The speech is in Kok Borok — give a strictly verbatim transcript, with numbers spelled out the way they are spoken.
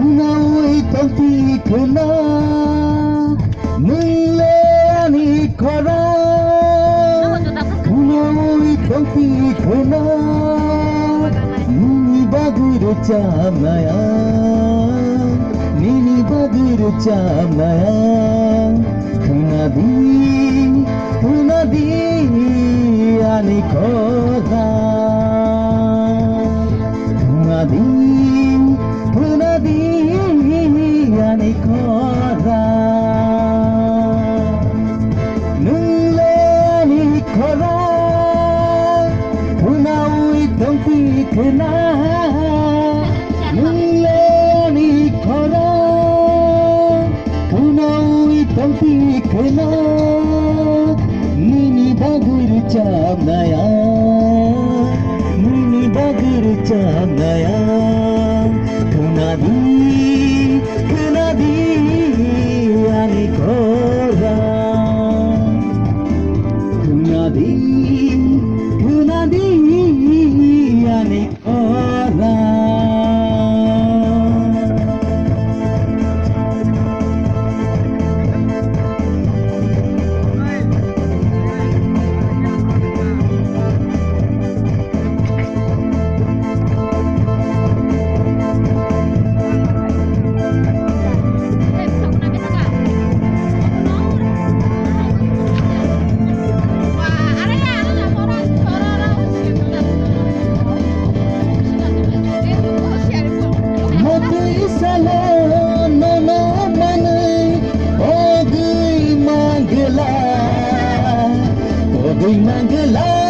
Khnaui tongpi khna, nwng le ani khorang. Khnaui tongpi khna, nini bagwi rwchapnai ang, nini bagwi rwchapnai ang. Khna di, khna di ani khorang. Khna di, khna di ani khorang. Nwng le ani khorang, khnaui tongpi khna. Nwng le ani khorang, khnaui tongpi khna, nini bagwi rwchapnai ang, nini bagwi rwchapnai ang. Khna di, khna di ani khorang. Khna di, khna di ani Motwi salo nono manwi ogwi mangla, ogwi mangla.